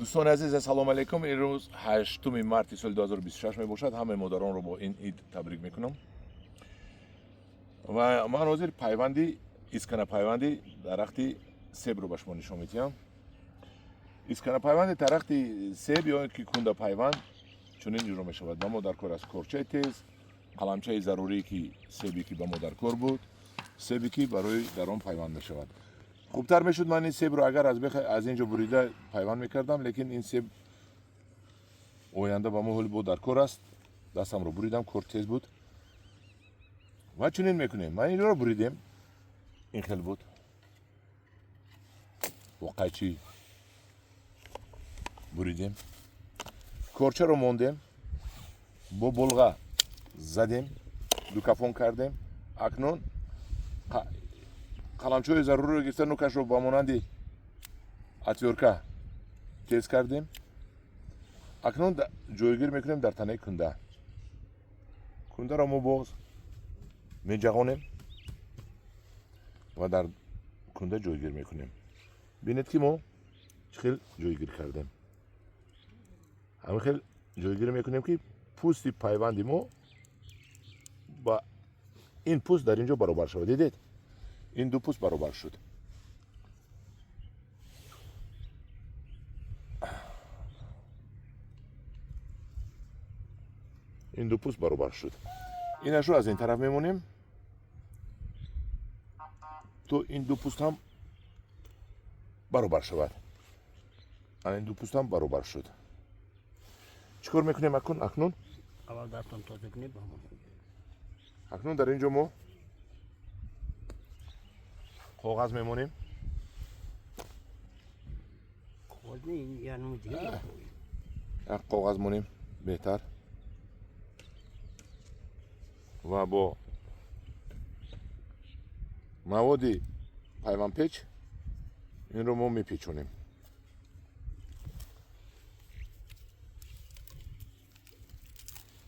Дӯстони азиз, ассалому алайкум. Имрӯз 8 марти соли 2026 мебошад. Ҳамаи модаронро бо ин ид табрик мекунам. Ва ман ҳозир пайванди искана пайванди дарахти себро ба шумо нишон медиҳам. Искана пайванди дарахти себ ё ки кунда пайванд чунин иҷро мешавад. Ба мо дар кор аст корчаи тез, қаламчаи зарурӣ, ки себе ки ба мо дар кор буд, себе ки барои дар он пайванд мешавад. Хубтар мешуд ман ин себро агар аз ин ҷо бурида пайванд мекардам, лекин ин себ оянда ба мо ҳоли бо дар кор аст. Дастамро буридам, кор тез буд. Ва чунин мекунем. Ман инҷоро буридем, ин хел буд, бо қайчи буридем, корчаро мондем, бо болға задем, дукафон кардем. Акнун қаламчаҳои заруриро гирифта, нукашро ба монанди отвёртка тез кардем. Акнун ҷойгир мекунем дар танаи кунда. Кундаро мо боз меҷағонем ва дар кунда ҷойгир мекунем. Бинед, ки мо чӣ хел ҷойгир кардем. Ҳамин хел ҷойгир мекунем, ки пӯсти пайванди мо ба ин пӯст дар ин ҷо баробар шавад. Дидед, ин ду пӯст баробар шуд. Ин ду пӯст баробар шуд. Инашро аз ин тараф мемонем, то ин ду пӯст ҳам баробар шавад. Ана, ин ду пӯст ҳам баробар шуд. Чӣ кор мекунем акнун? Акнун Аввал дастон тоза кунед. Акнун дар ин ҷо мо коғаз мемонем. Коғаз не, ин як намуди дига. Як коғаз монем беҳтар ва бо маводи пайвандпеч инро мо мепечонем.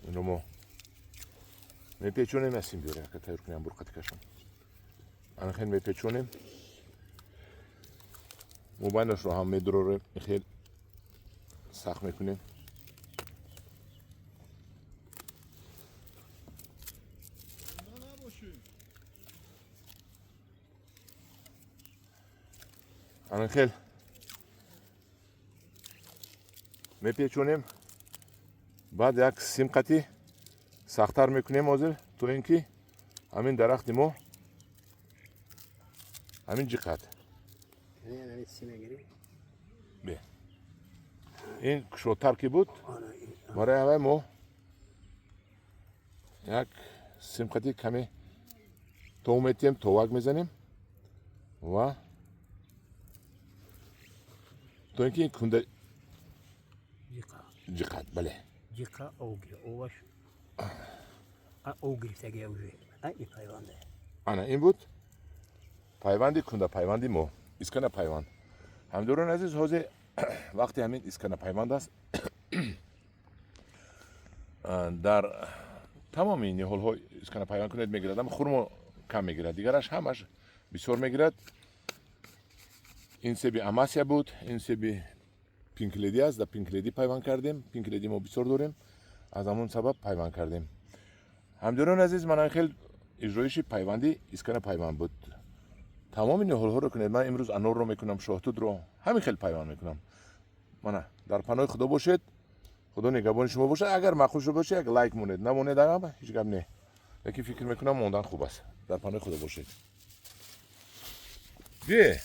Инро мо мепечонем. Асим биёре, ака, тайёр кунем бурқати кашам. Ана хел мепечонем, мобайнашро ҳам медурорем, хел сахт мекунем. Ана хел мепечонем. Баъд як симқати сахттар мекунем ҳозир, то ин ки ҳамин дарахти мо ҳамин ҷиқат. Яъне сима гирем. Бе, ин кушодтар ки буд, барои ҳавай мо як симқати каме тов метиҳем, товак мезанем ва то ин ки ин кунда ҷиқа. Ҷиқат, бале. Ҷиқа, ов гир, оваш ов гирифтагия уже. Ин пайванде. Ана, ин буд пайванди кунда пайванди мо, искана пайванд. Ҳамдорони азиз, ҳозир вақти ҳамин искана пайванд аст. Дар тамоми ниҳолҳо искана пайванд кунед, мегирад, ама хурмо кам мегирад, дигараш ҳамаш бисёр мегирад. Ин себи Амасия буд, ин себи Пинкледи аст. Дар Пинкледи пайванд кардем. Пинкледи мо бисёр дорем, аз ҳамон сабаб пайванд кардем. Ҳамдорони азиз, мана хел иҷроиши пайванди искана пайванд буд. Тамоми ниҳолҳоро кунед. Ман имрӯз анорро мекунам, шоҳтутро ҳамин хел пайванд мекунам. Мана, дар паноҳи Худо бошед, Худо нигаҳбони шумо бошад. Агар маъқул шуда бошад, як лайк монед, намонед, ҳеҷ гап не, лекин фикр мекунам, мондан хуб аст. Дар паноҳи Худо бошед. Бие.